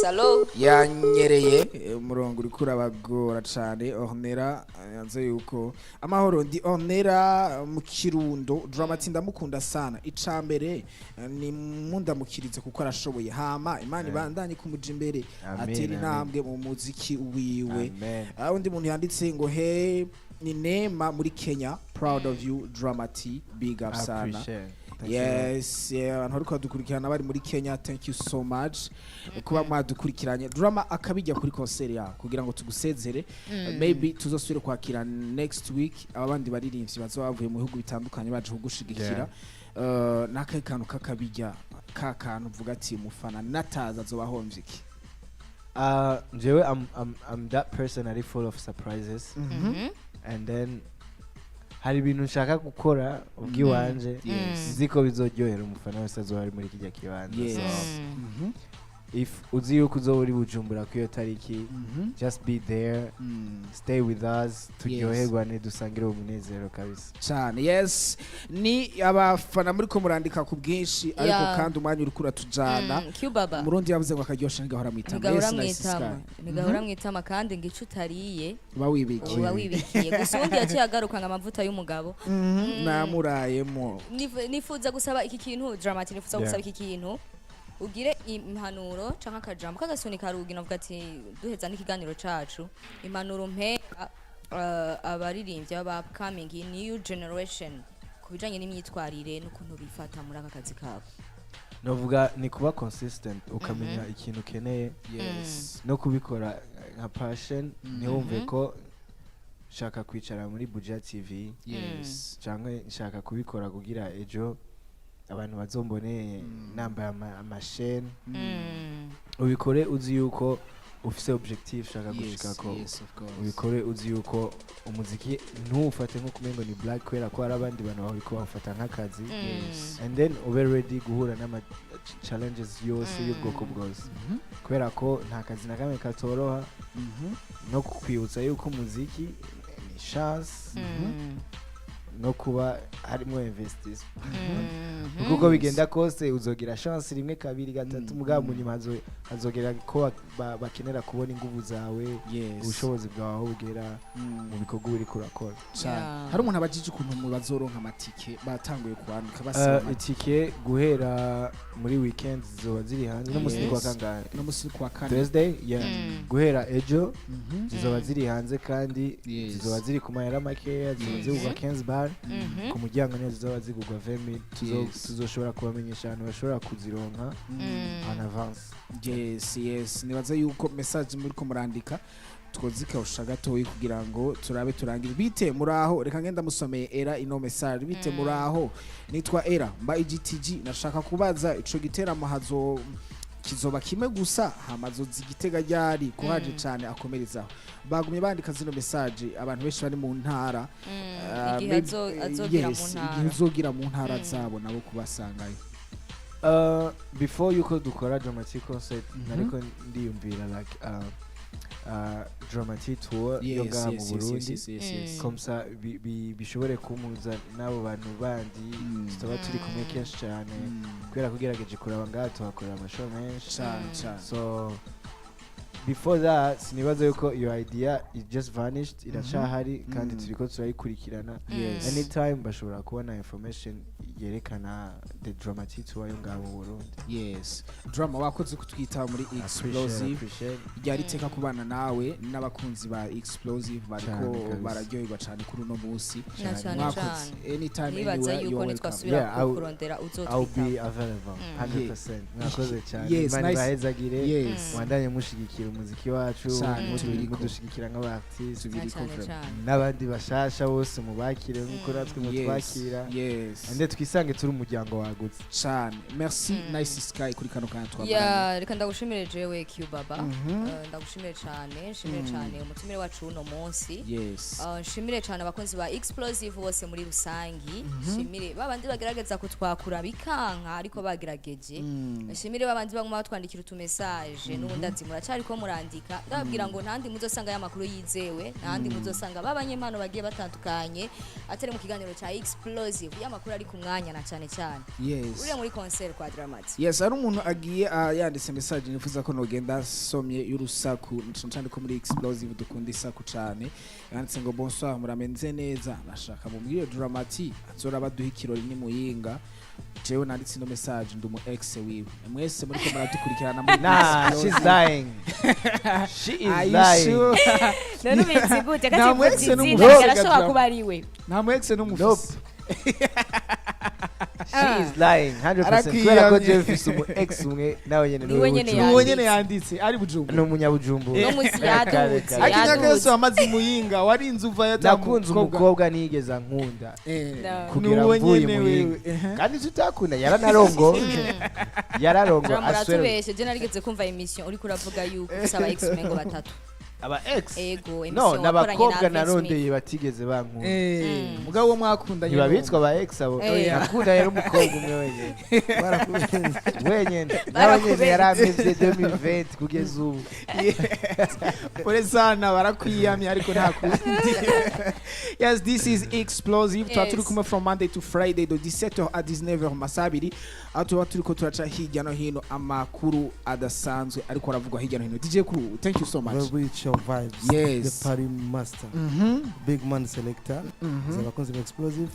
Salo. Yanyereye, umurongo uriko urabagora cane. Ornera yanze yuko amahoro. Ndi Ornera mu Kirundo. Drama-T ndamukunda sana. Icambere ni mundamukirize kuko arashoboye, hama Imana ibandanye kumuja imbere, Amen, atera amen. intambwe mu muziki wiwe. Amen. Ah, undi muntu yanditse ngo: "Hey, ni Nema muri Kenya. Proud of you Drama-T, big up sana." Appreciate. Thanks a lot. Yes, yeah, abantu bariko badukurikirana bari muri Kenya, thank you so much kuba mwadukurikiranye. Drama, akabijya kuri concert yawe kugira ngo tugusezere, maybe tuzosubire kwakira next week aba bandi baririmbyi bazoba bavuye mu bihugu bitandukanye baje kugushigikira. N'akahe kantu kakabijya, ka kantu uvuga ati umufana nataza azoba ahomvye iki? Jewe I'm that person ari full of surprises, and then hari ibintu nshaka gukora ubwiwanje, nzi ko bizoryohera umufana wese azoba ari muri kijya kibanza. So if uzi yuko uzoba uri Bujumbura ku iyo tariki, just be there, stay with us, turyoherwane, dusangire uwo munezero kabisa. Cyane, yes. Ni abafana muri ko murandika ku bwinshi, ariko kandi umwanya uriko uratujana. Q-Baba. Umurundi yavuze ngo akaryosha ntigahora mwitama. Ntigahora Yes, nice. mwitama. Sky. Ntigahora mwitama, kandi ngo ico utariye uba wibikiye. Uba wibikiye. Gusa ubundi yaciye agaruka ngo amavuta y'umugabo. Namurayemo. Nifuza gusaba iki kintu, Drama-T, nifuza gusaba iki kintu, ugire impanuro canke akajambo k'agasunika rugi, navuga ati duheza n'ikiganiro cacu, impanuro mpera abaririmbyi b'aba upcoming new generation ko Ku bijanye n'imyitwarire n'ukuntu bifata muri aka kazi kabo. Novuga ni kuba consistent, ukamenya ikintu ukeneye no kubikora nka passion. Ntiwumve ko nshaka kwicara muri Buja TV cyangwa nshaka kubikora kugira ejo abantu bazombone nambaye amashene. Ubikore uzi yuko ufise objectif ushaka gushikako. Yes, of course. Ubikore uzi yuko umuziki ntuwufate nko kumengo ni blague, kubera ko hari abandi bantu bariko bawufata nk'akazi, and then ube ready guhura n'ama challenges yose y'ubwoko bwose, kubera ko nta kazi na kamwe katoroha, no kukwibutsa yuko umuziki ni chance no kuba harimo investissement, kuko uko bigenda kose uzogira chance rimwe, kabiri, gatatu, mugabo mu nyuma hazogera ko bakenera kubona inguvu zawe, ubushobozi bwawe aho bugera mu bikorwa uriko urakora. Cane. Hari umuntu abajije ukuntu mu bazoronka amatike, batanguye kwandika basaba amatike. Itike guhera muri weekend zizoba ziri hanze. No musi ni kuwa kangahe? No musi ni kuwa kane. Thursday, yeah. Guhera ejo zizoba ziri hanze kandi zizoba ziri ku mahera makeya, zizoba zigurwa 15 bar ku muryango, niyo zizoba zigurwa 20. Tuzoshobora kubamenyesha ahantu bashobora kuzironka en avance. Yes, nibaza yuko message muri ko murandika twozikawusha gatoyi kugira ngo turabe turangire. Bite, muraho? Reka ngenda musomeye era ino message. Bite, muraho, nitwa Era, mba igtg. Nashaka kubaza ico giteramo hazo kizoba kimwe gusa? Hamazoza igitega ryari? Kuhaje cane, akomerezaho. Bagumye bandika zino message abantu benshi bari mu ntara. Igihe azogira mu ntara. Igihe uzogira mu ntara zabo nabo kubasangayo. Before yuko dukora Drama T concert, nariko ndiyumvira like Drama T tour yo ngaha mu Burundi, comme ça bishobore kumuza n'abo bantu bandi tutaba turi kumwe kenshi cyane, kubera ko ugerageje kuraba ngaha tuhakorera amashow menshi. Cane cane. So before that, sinibaza yuko iyo idea it just vanished, iracahari kandi turiko turayikurikirana. Anytime bashobora kubona information yerekana the Drama T tour yo ngaha mu Burundi. Yes, Drama, wakoze kutwita muri Appreciate, Explosive. appreciate. Ryari iteka kubana nawe n'abakunzi ba Explosive bariko Cane kabisa. bararyoherwa cyane kuri uno munsi. Na cane. Mwakoze. Cane. Anytime, Nibaza anywhere, yuko you're welcome. nitwasubira Yeah, kurondera I'll uzotwitaba. be available 100%. Mwakoze cyane. Yes, Imana nice. ibahezagire. Mwandanye mushigikira umuziki wacu, Cane, tubiriko. mudushigikira nk'aba artiste Tubiriko Cane vraiment. cane. N'abandi bashasha bose mubakire nk'uko natwe mutwakira, and then twisange turi umuryango wagutse. Cane, merci. Nice Sky, kuri kano kanya twamaranye. Ya, reka ndagushimire jewe Q Baba. Ndagushimire cane, nshimire cane umutumire wacu uno munsi. Nshimire cyane abakunzi ba Explosive bose muri rusangi. Nshimire babandi bagerageza kutwakura bikanka ariko bagerageje. Nshimire babandi baguma batwandikira utumessage n'ubundi ati muracyariko murandika. Ndababwira ngo ntandi muzosanga y'amakuru yizewe, ntandi muzosanga babanyempano bagiye batandukanye atari mu kiganiro cya Explosive y'amakuru ari ku mwanya na cyane cyane uriya muri concert kwa Drama T. Yes, hari umuntu agiye yanditse message nifuza ko nogenda somye y'urusaku, cyane cyane ko muri Explosive dukunda isaku cane. Yanditse ngo: "Bonsoir, muramenze neza? Nashaka mubwire Drama T azora baduha ikirori ni Muyinga. Jewe nanditse ino message ndi umu ex wiwe. Mwese muriko muradukurikirana muri Nah, she's Explosive." lying. She is Are you lying. sure? None ubizi gute? Nta Kati mwese izina n'umufise arashobora Gadra. kuba ari we. Nta mu ex n'umufise. She is lying 100%, Arakwiyamye. kubera ko jewe mfise umu ex umwe, nawe nyene. Niwe nyene Bujumbura. Uwo nyene yanditse ari Bujumbura. Ni umunyabujumbura. No munsi yadutse. Kare, kare. Ariko imyaka yose Yadutse. wamaze Muyinga warinze uvayo ata Nakunze umukobwa nigeze ankunda No. kugera Nuwo mvuye nyene Muyinga. wewe, ehe. Kandi tutakunda, yaranarongo, yararongo, Drama, I swear. uratubeshe. Je narigeze kumva émission uriko uravuga yuko usaba ex mengo batatu. Aba ex? Ego, No, émission wakoranye n'abakobwa na Alvin Smith. narondeye batigeze bankunda. Mugabo uwo mwakundanye Ntibabitswa aba ex abo. Nakundanye n'umukobwa umwe wenyene. Barakubenze. Wenyene, nawe nyene. Barakubenze. Yarameze 2020 kugeza ubu. Pole sana, barakwiyamye ariko nta kundi. Yes, this is Explosive. Tuba turi kumwe from Monday to Friday de 17h à 19h, mu masaha 2, aho tuba turiko turaca hirya no hino amakuru adasanzwe ariko aravugwa hirya no hino. DJ Crew, thank you so much. Rich your vibes. Yes. The party master. Big man selector. Abakunzi ba Explosive.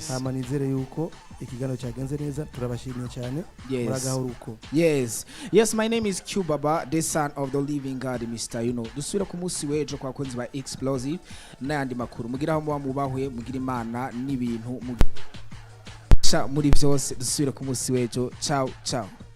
Hama nizere yuko ikiganiro cyagenze neza, turabashimiye cyane. Muragahora uko. Yes, my name is Q Baba, the son of the living God, Mr. You know. Dusubira ku munsi w'ejo kwa bakunzi ba Explosive n'ayandi makuru. Mugira aho muba mubahwe, mugira Imana n'ibintu. Umugisha muri byose. Dusubire ku munsi w'ejo. Ciao ciao.